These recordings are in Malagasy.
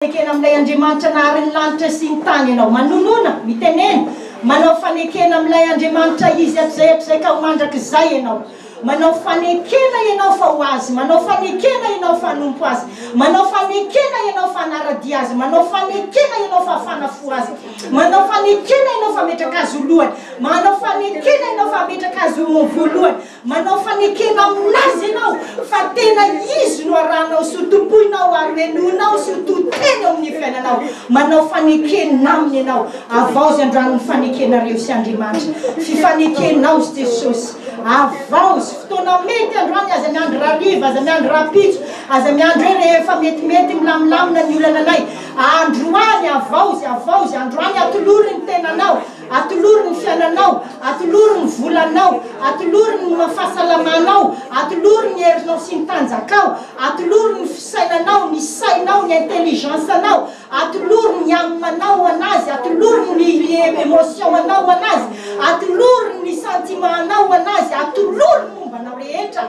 Fanekena amin'ilay Andriamanitra nahary ny lanitra sy ny tany ianao. Manonona, mitenena, manao fanekena amin'ilay Andriamanitra Izy hatrizay hatrizay ka ho mandrakizay ianao. Manao fanekena ianao fa ho Azy, manao fanekena ianao fa hanompo Azy, manao fanekena ianao fa hanara-dia Azy, manao fanekena ianao fa hafana fo Azy, manao fanekena ianao fa hametraka Azy ho lohany, manao fanekena ianao fa hametraka Azy ho voalohany. Manao fanekena aminazy ianao fa tena Izy no arahanao sy ho tompoinao ary ho henoinao sy ho to teny ao amin'ny fiainanao. Manao fanekena Aminy ianao. Avaozy androany ny fanekenareo sy Andriamanitra. Fifanekenao sy Jesosy. Avaozy. Fotoana mety androany, aza miandry rahariva, aza miandry rahampitso, aza miandry hoe rehefa metimety milamilamina ny olana anay. Androany avaozy, avaozy, androany atolory ny tenanao. Atolory ny fiainanao, atolory ny volanao, atolory ny fahasalamanao, atolory ny herinao sy ny tanjakao, atolory ny fisainanao, ny sainao, ny intelligence-nao, atolory ny âme-nao ho an'Azy, atolory ny émotion-nao ho an'Azy, atolory ny sentiment-nao ho an'Azy, atolory ny momba anao rehetra,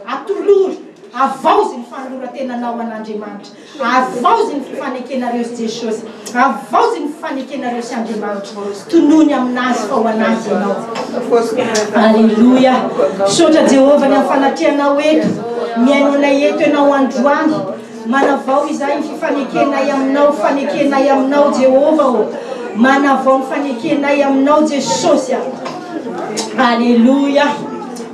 atolory, havaozy ny fanoloran-tenanao ho an'Andriamanitra. Havaozy ny fifanekenareo sy Jesosy. Havaozy ny fifanekenareo sy Andriamanitra. Tonony aminazy fa ho anazy ianao. Aleloia. Misaotra Jehovah ny amin'ny fanatrehanao eto. Mihaino anay eto ianao androany. Manavao izahay ny fifanekenay aminao, fanekenay aminao Jehovah ô. Manavao ny fanekenay aminao Jesosy a. Aleloia.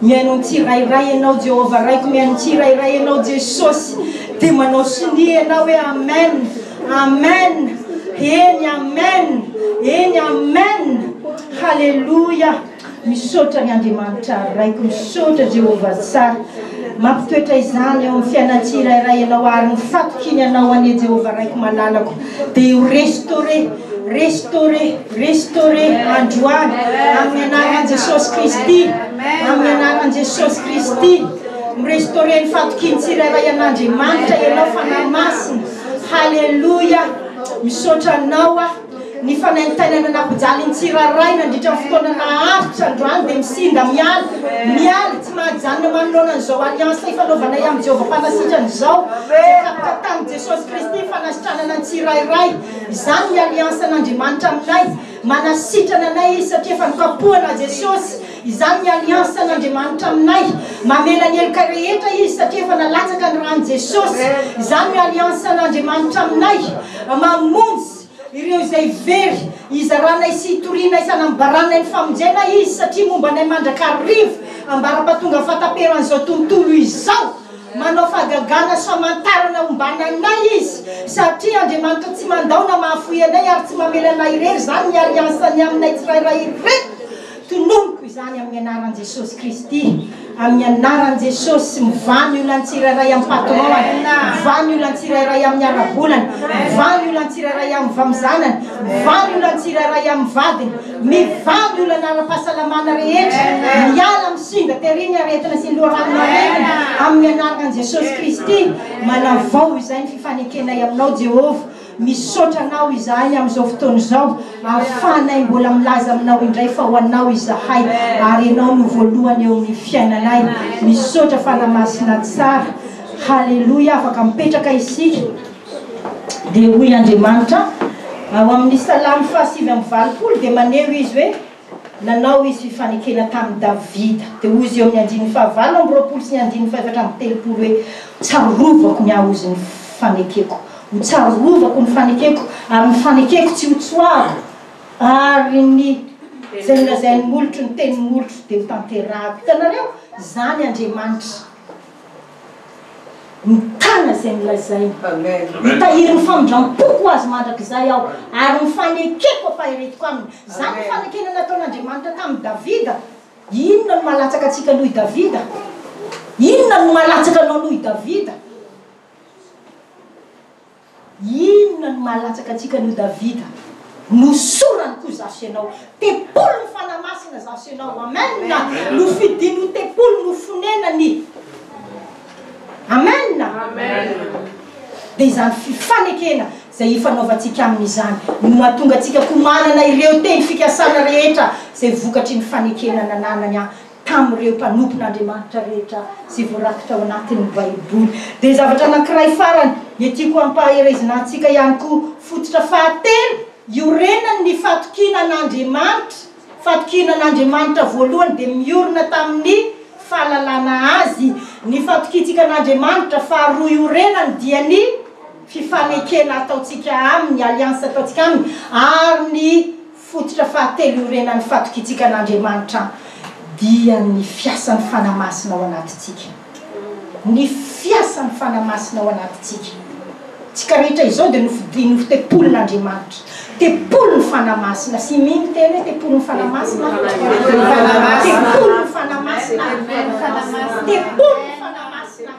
Mihaino ny tsirairay ianao Jehovah Raiko, mihaino ny tsirairay ianao Jesosy. Dia manao sonia ianao hoe amen, amen, eny amen, eny amen. Haleloia. Misaotra ny Andriamanitra Raiko, misaotra Jehovah tsara. Mampitoetra izany eo amin'ny fiainan'ny tsirairay ianao ary ny fatokiany anao anie Jehovah Raiko malalako dia ho restauré, restauré, restauré androany amin'ny anaran'i Jesosy Kristy, amin'ny anaran'i Jesosy Kristy. Mi-restaurer ny fatokian'ny tsirairay an'Andriamanitra ianao Fanahy Masina. Haleloia. Misaotra anao aho. Ny fanaintainana nampijaly ny tsirairay nandritra ny fotoana naharitra androany dia misinda miala, miala, tsy mahajanona manoloana an'izao alliance ifanaovanay amin'i Jehovah Mpanasitrana izao, izay kapoka tamin'i Jesosy Kristy ny fanasitranana ny tsirairay. Izany ny alliance an'Andriamanitra aminay. Manasitrana anay Izy satria efa nokapohana Jesosy. Izany ny alliance an'Andriamanitra aminay. Mamela ny heloka rehetra Izy satria efa nalatsaka ny ràn'i Jesosy. Izany ny alliance an'Andriamanitra aminay. Mamonjy ireo izay very. Izaranay sy itorianay sy anambaranay ny famonjena Izy satria momba anay mandrakariva ambara-pahatonga fahataperan'izao tontolo izao. Manao fahagagana sy famantarana ombana anay Izy, satria Andriamanitra tsy mandao na mahafoy anay ary tsy mamela anay irery, izany ny alliance-ny aminay tsirairay ireto. Tononiko izany amin'ny anaran'i Jesosy Kristy, amin'ny anaran'i Jesosy, mivaha ny olan'ny tsirairay amin'ny patron-ny, mivaha ny olan'ny tsirairay amin'ny ara-bolany, mivaha ny olan'ny tsirairay amin'ny vamizanany, mivaha ny olan'ny tsirairay amin'ny vadiny, Mivaha ny olana ara-pahasalamana rehetra, miala amin'ny singa tery ny aretina sy ny loharanon'aretina, amin'ny anaran'i Jesosy Kristy. Manavao izay ny fifanekenay aminao Jehovah. Misaotra Anao izahay amin'izao fotoana izao, ahafahanay mbola milaza aminao indray fa ho Anao izahay, ary Ianao no voalohany eo amin'ny fiainanay. Misaotra Fanahy Masina tsara. Haleloia, afaka mipetraka isika. Dia hoy Andriamanitra, ao amin'ny Salamo faha-89 dia maneho Izy hoe nanao Izy fifanekena tamin'i Davida. Dia hoy Izy eo amin'ny andininy faha-28 sy ny andininy faha-34 hoe, Tsarovako ny haozy ny fanekeko, ho tsarovako ny fanekeko, ary ny fanekeko tsy hotsoahako, ary ny izay nolazain'ny molotro, ny tenin'ny molotro dia hotanterahako. Hitanareo? Izany Andriamanitra. Mitana izay nolazainy. Hitahiry ny famindram-poko ho azy mandrakizay aho, ary ny fanekeko ampaheretiko aminy. Izany no fanekena nataon'Andriamanitra tamin'i Davida. Inona no mahalatsaka antsika noho i Davida? Inona no mahalatsaka anao noho i Davida? Inona no mahalatsaka antsika noho Davida? Nosorany koa izaho sy ianao. Tempolin'ny Fanahy Masina izaho sy ianao. Amen! Nofidiny ho tempoly no fonenany. Amen! Dia izany fifanekena izay ifanaovantsika aminy izany no mahatonga antsika koa manana ireo teny fikasana rehetra izay vokatry ny fanekena nananany tamin'ireo mpanompon'Andriamanitra rehetra izay voarakitra ao anatin'ny Baiboly. Dia zavatra anankiray farany, Dia tiako hampaherezina antsika ihany koa fototra fahatelo iorenany ny fatokiana an'Andriamanitra. Fatokiana an'Andriamanitra voalohany dia miorina tamin'ny fahalalana Azy. Ny fatokiantsika an'Andriamanitra faharoa iorenany dia ny fifanekena ataontsika Aminy, alliance ataontsika Aminy, ary ny fototra fahatelo iorenan'ny fatokiantsika an'Andriamanitra dia ny fiasan'ny Fanahy Masina ao anatintsika. Ny fiasan'ny Fanahy Masina ao anatintsika. Tsika rehetra izao dia nofidiny ho tempolin'Andriamanitra. Tempolin'ny Fanahy Masina. Sy mino teny hoe tempolin'ny Fanahy Masina? Tempolin'ny Fanahy Masina. Tempolin'ny Fanahy Masina.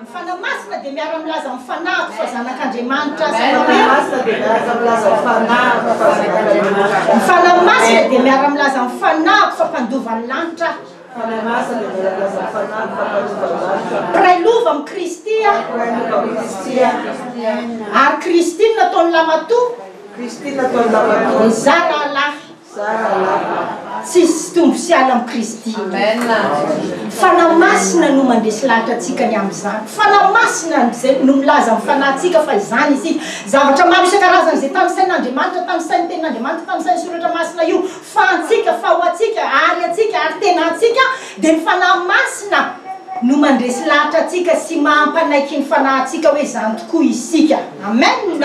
Ny Fanahy Masina dia miara-milaza amin'ny fanahiko fa zanak'Andriamanitra aho. Ny Fanahy Masina dia miara-milaza amin'ny fanahiko fa mpandova ny lanitra aho. Mpiray lova amin'i Kristy aho. Ary Kristy no nataon'i Lamatoa. Izaho rahalahy. Tsisy tombo sy ala amin'i Kristy. Fanahy Masina no mandresy lahatra antsika ny amin'izany. Fanahy Masina no milaza amin'ny fanahintsika fa izany isika. Zavatra maro isan-karazany izay tanisain'Andriamanitra, tanisain'ny Tenin'Andriamanitra, tanisain'ny Soratra Masina io, fa antsika, fa ho antsika, ary antsika, ary tena antsika, dia ny Fanahy Masina no mandresy lahatra antsika sy mampanaiky ny fanahintsika hoe izany tokoa isika. Amen!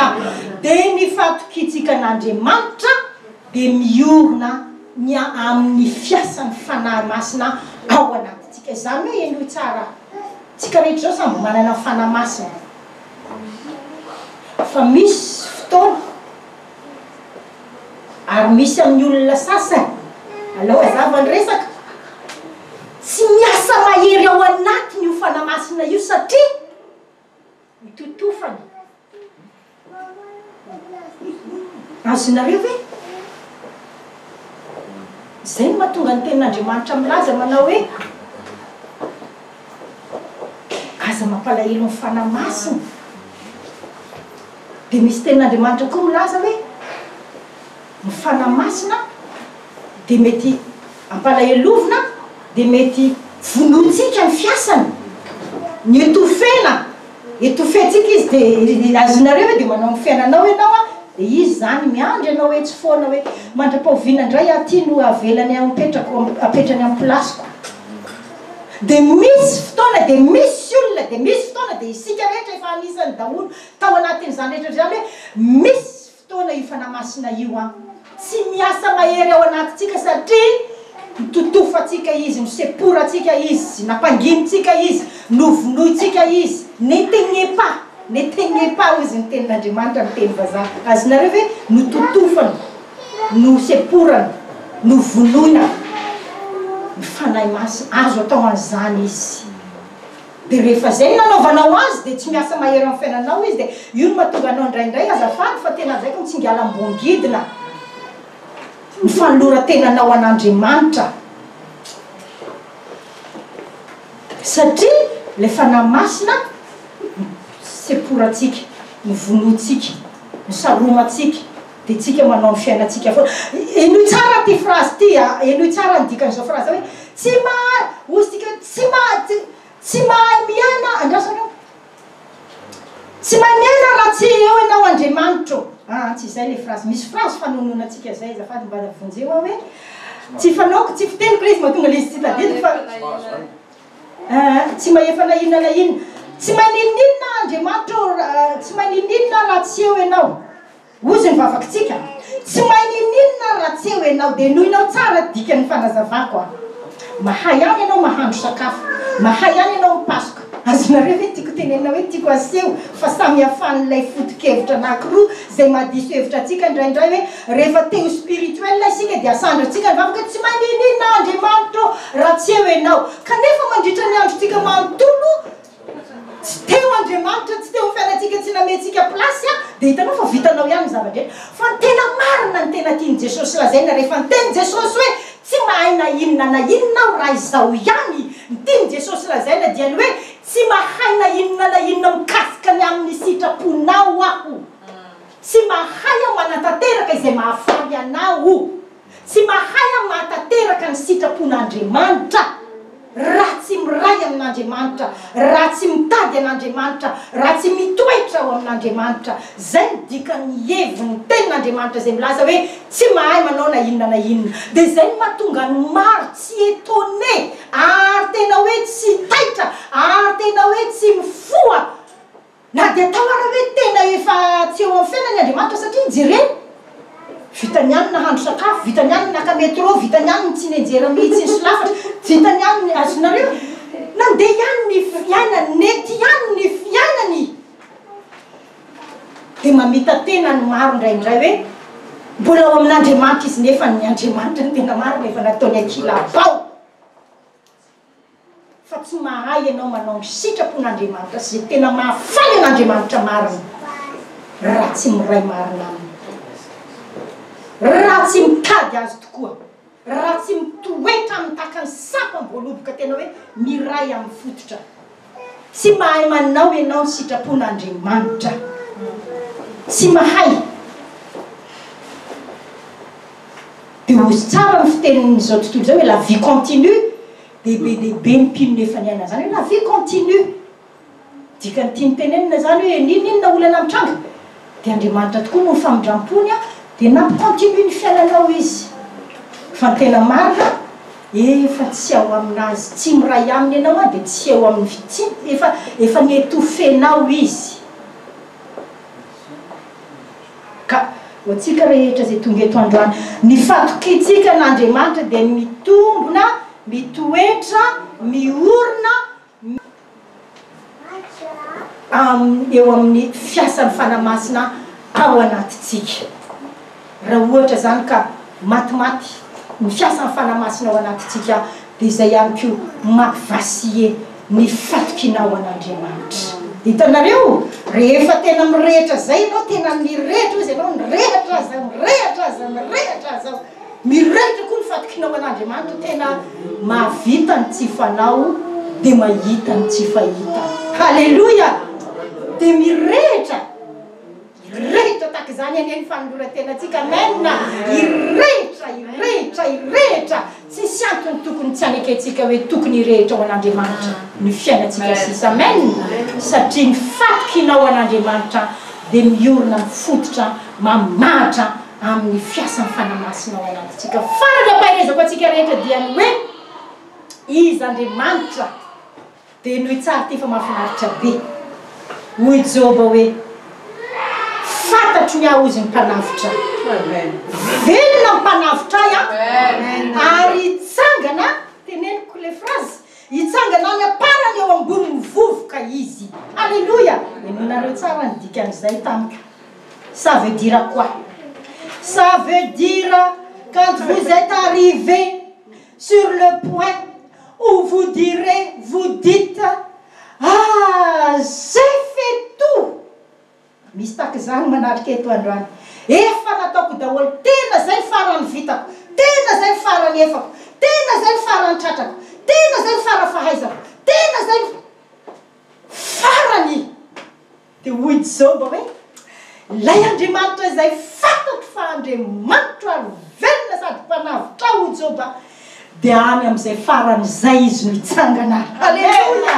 Dia ny fahatokiantsika an'Andriamanitra dia miorina ny amin'ny fiasan'ny Fanahy Masina ao anatintsika. Izany hoe henoy tsara, tsika rehetra izao samby manana ny Fanahy Masina, fa misy fotoana ary misy amin'ny olona sasany, alao hazava ny resaka, tsy miasa mahery ao anatiny io Fanahy Masina io satria mitotofana. Azonareo ve? Izay no mahatonga ny tenin'Andriamanitra milaza manao hoe, Aza mampalahelo ny Fanahy Masina. Dia misy tenin'Andriamanitra koa milaza hoe, Ny Fanahy Masina dia mety ampalahelovina, dia mety vonointsika ny fiasany, ny etofena, etofentsika izy dia azonareo hoe dia manao ny fiainanao ianao an, dia izy izany miandry anao etsy foana hoe mandra-pahoviana indray aho ity no avelany aho mipetrako, apetrany amin'ny place-ko. Dia misy fotoana, dia misy olona, dia misy fotoana, dia isika rehetra efa anisany daholo tao anatin'izany rehetra izany hoe misy fotoana io Fanahy Masina io an! Tsy miasa mahery ao anatintsika satria nototofantsika Izy, noseporantsika Izy, nampanginintsika Izy, novonointsika Izy. N'éteignez pas, n'éteignez pas hozy ny tenin'Andriamanitra amin'ny teny vazaha. Azonareo ve? Nototofana, noseporana, novonoina ny Fanahy Masina. Azo atao an'izany Izy. Dia rehefa izay no nanaovanao azy dia tsy miasa mahery amin'ny fiainanao izy dia io no mahatonga anao indraindray azafady fa tena lazaiko mitsingalam-bongidina ny fanoloran-tenanao an'Andriamanitra satria ilay Fanahy Masina noseporantsika, novonointsika, nosaromantsika dia tsika manao ny fiainantsika foana. Henoy tsara ity phrase ity a, henoy tsara ny dikan'izao phrase izao hoe tsy mahay, hozy tsika hoe tsy mahay, tsy, tsy mahay miaina, andraso aloha, tsy mahay miaina raha tsy eo ianao Andriamanitro ô. Aa tsy izay ilay phrase, misy phrase fanononantsika izay azafady mba vonjeo aho hoe tsy fanaoko, tsy fiteniko ilay izy mahatonga ilay izy tsy tadidiko fa. Aa tsy mahefa na inona na inona, tsy mahay n'inon'inona aho Andriamanitra ô, tsy mahay n'inon'inona aho raha tsy eo ianao. Hozy ny vavakitsika, Tsy mahay ninoninona aho raha tsy eo ianao. Dia henoinao tsara dikan'ny fanazavako a. Mahay ihany ianao mahandro sakafo. Mahay ihany ianao mipasoka. Azonareo ve tiako tenenina hoe tiako aseho fa samy hafan'ilay foto-kevitra anankiroa izay mahadiso hevitra antsika indraindray hoe rehefa te ho spirituel isika dia asandratsika ny vavaka tsy mahay ninoninona aho Andriamanitra ô raha tsy eo ianao. Kanefa mandritra ny androntsika manontolo Tsy teo Andriamanitra, tsy teo amin'ny fiainantsika, tsy namentsika place an, dia hitanao fa vitanao ihany ny zava-drehetra. Fa ny tena marina, ny tena tian'i Jesosy lazaina rehefa niteny Jesosy hoe tsy mahay na inona na inona aho raha izaho ihany, ny tian'i Jesosy lazaina dia ny hoe tsy mahay na inona na inona mikasika ny amin'ny sitraponao aho. Tsy mahay aho manatanteraka izay mahafaly anao. Tsy mahay aho mahatanteraka ny sitrapon'Andriamanitra. Raha tsy miray amin'Andriamanitra, raha tsy mitady an'Andriamanitra, raha tsy mitoetra ao amin'Andriamanitra. Izay no dikan'ny heviny tenin'Andriamanitra izay milaza hoe tsy mahay manao na inona na inona. Dia izay no mahatonga ny maro tsy étonné ary tena hoe tsy taitra ary tena hoe tsy mifoha Na dia atao ara hoe tena efa tsy eo amin'ny fiainany Andriamanitra satria jereo, vitany ihany ny nahandro sakafo, vitany ihany ny naka metro, vitany ihany ny tsy nianjera mihitsy ny solafatra, vitany ihany ny, azonareo? Nandeha ihany ny fiainany, nety ihany ny fiainany. Dia mamita-tena ny maro indraindray hoe mbola ao amin'Andriamanitra izy nefa ny Andriamanitra ny tena marina efa nataony ankilabao. Fa tsy mahay ianao manao ny sitrapon'Andriamanitra sy izay tena mahafaly an'Andriamanitra marina raha tsy miray marina Aminy, raha tsy mitady Azy tokoa, raha tsy mitoetra Aminy tahaka ny sampam-boaloboka tena hoe miray amin'ny fototra. Tsy mahay manao ianao ny sitrapon'Andriamanitra. Tsy mahay. Dia hozy tsara ny fitenin'izao tontolo izao hoe la vie continue, dia be dia be ny mpino nefa niaina an'izany hoe la vie continue. Dikany tiany tenenina izany hoe n'inon'inona olana mitranga dia Andriamanitra tokoa noho ny famindram-pony dia nampi-continue ny fiainanao Izy. Fa ny tena marina efa tsy ao aminazy, tsy miray aminy ianao dia tsy eo amin'ny, tsy, efa, efa ni-étouffer-nao Izy. Ka ho antsika rehetra izay tonga eto androany, ny fatokiantsika an'Andriamanitra dia mitombina, mitoetra, miorina eo amin'ny fiasan'ny Fanahy Masina ao anatintsika. Raha ohatra izany ka matimaty ny fiasan'ny Fanahy Masina ao anatintsika dia izay ihany koa mampi-vaciller ny fatokianao an'Andriamanitra. Hitanareo? Rehefa tena mirehitra izay ianao, tena mirehitra hozy ianao, nirehitra aza, mirehitra aza, mirehitra aza, mirehitra koa ny fatokianao an'Andriamanitra, tena mahavita ny tsy fanao dia mahita ny tsy fahita. Haleloia! Dia mirehitra. Hirehitra tahaka izany anie ny fanoloran-tenantsika. Amen! Hirehitra, hirehitra, hirehitra. Tsisy antony tokony tsy hanekentsika hoe tokony hirehitra ho an'Andriamanitra ny fiainantsika sisa. Amen! Satria ny fatokianao an'Andriamanitra dia miorina mifototra, mamahatra amin'ny fiasan'ny Fanahy Masina ao anatintsika. Farany ampaherezako antsika rehetra dia ny hoe, Iza Andriamanitra? Dia henoy tsara ity fa mahafinaritra be. Hoy Joba hoe, Fantatro ny ahy hozy ny Mpanavotra ahy. Velona ny Mpanavotra ahy an! Ary hitsangana, teneniko ilay phrase, hitsangana any am-parany eo ambonin'ny vovoka Izy. Aleloia! Henoinareo tsara ny dikan'izay tamiko. Ça veut dire quoi? Ça veut dire quand vous êtes arrivé sur le point où vous direz, vous dites, Ah, j'ai fait tout! Misy tahaka izany manatrika eto androany. Efa nataoko daholo, tena izay ny farany vitako, tena izay ny farany efako, tena izay ny farany tratrako, tena izay ny fara fahaizako, tena izay ny farany! Dia hoy Joba hoe, Ilay Andriamanitra izay fantatro fa Andriamanitro ary velona sady Mpanavotra ahy, hoy Joba, dia any amin'izay farany izay Izy no hitsangana. Haleloia!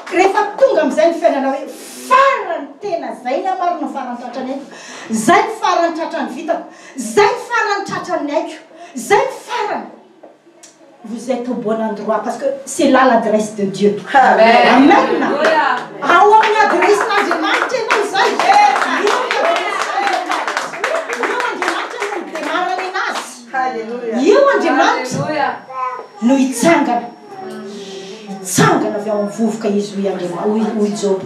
Rehefa tonga amin'izay ny fiainana hoe farany tena izay ny ahy marina farany tratran'ny aiko, izay ny farany tratran'ny vitako, izay ny farany tratran'ny aiko, izay ny farany. Vous êtes au bon endroit parce que c'est là l'adresse de Dieu. Amen. Ao amin'ny adresse-n'Andriamanitra ianao izay. Eo ny adresse-n'Andriamanitra. Eo Andriamanitra no mi-démarre nenazy. Eo Andriamanitra no hitsangana. Hitsangana avy ao amin'ny vovoka izy hoy Andriamanitra, hoy hoy Joba.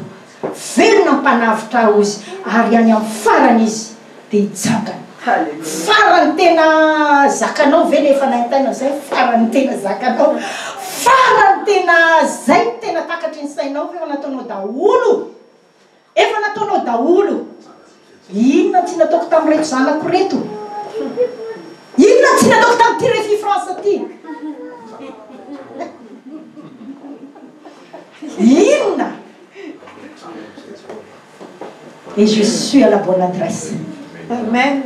Velona mpanavotra ahy hozy ary any amin'ny farany izy dia hitsangana. Farany tena zakanao ve le efa naintaina zay farany tena zakanao farany tena zay no tena takatry ny sainao fa efa nataonao daholo efa nataonao daholo inona tsy nataoko tamin'ireto zanako reto inona tsy nataoko tamin'ity refi France ty inona Et je suis à la bonne adresse. Amen.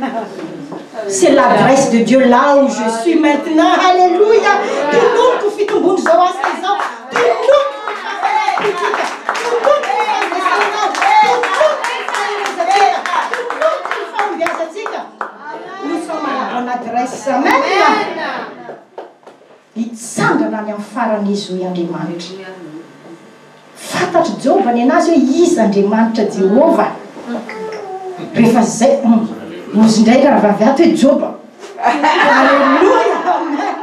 C'est l'adresse de Dieu là où je suis maintenant. Alléluia. Tononiko fitombon'izao asa izao. Tononiko ny fahafahampontsika. Tononiko ny fandresenao. Tononiko ny faherezantsika. Tononiko ny fahombiazantsika. Nous sommes à la bonne adresse. Amen. Hitsangana any amin'ny farany izy hoy Andriamanitra. Fantatr'i Joba ny an'azy hoe iza Andriamanitra Jehovah. Rehefa zay, hozy indray rahavavy ato hoe Joba. Alléluia, amen.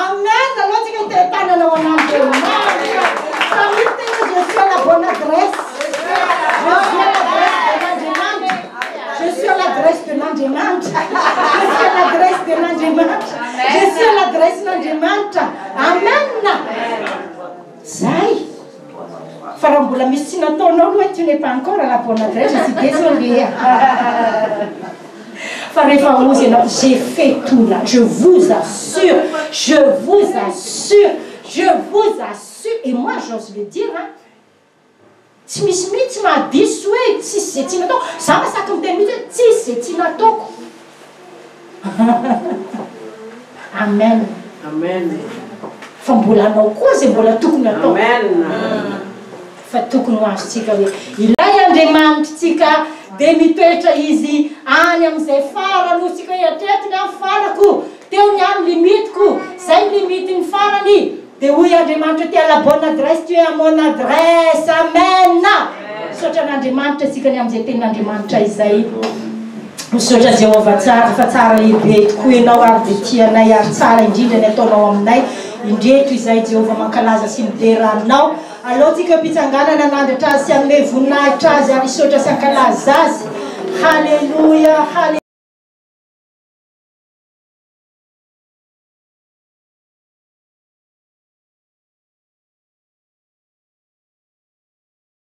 Amen, aleo tsika hitehi-tanana ho an'Andriamanitra. Samy miteny hoe je suis à la bonne adresse. Je suis à l'adresse de l'Andriamanitra. Je suis à l'adresse de l'Andriamanitra. Je suis à l'adresse de l'Andriamanitra. Je suis à l'adresse de l'Andriamanitra. Amen. Zay. Fa raha mbola misy tsy nataonao aloha, tu n'es pas encore à la bonne adresse, je suis désolée. Fa rehefa ozy ianao, j'ai fait tout là, je vous assure, je vous assure, je vous assure, et moi j'ose le dire, hein. Tsy misy mihitsy mahadiso hoe tsisy zay tsy nataoko. Za masaky miteny mihitsy hoe tsisy zay tsy nataoko. Amen. Amen. Fa mbola anao koa zay mbola tokony atao. Amen. Fa tokony ho azontsika hoe ilay Andriamanitritsika dia mitoetra izy any amin'izay farany hoy tsika hoe hatreto ny amin'ny farako, teo ny any limitiko, zay ny limitin'ny farany. Dia hoy Andriamanitra tu es à la bonne adresse, tu es à mon adresse. Amen. Misaotra an'Andriamanitra isika ny amin'izay tenin'Andriamanitra izay. Misaotra Jehovah tsara fa tsara lehibe tokoa ianao ary dia tia anay ary tsara indrindra ny ataonao aminay. Indreto izay Jehovah mankalaza sy midera anao. Aleo tsika mpitsanganana hanandratra azy sy hanome voninahitra azy ary hisaotra sy hankalaza azy. Haleloia. Haleloia.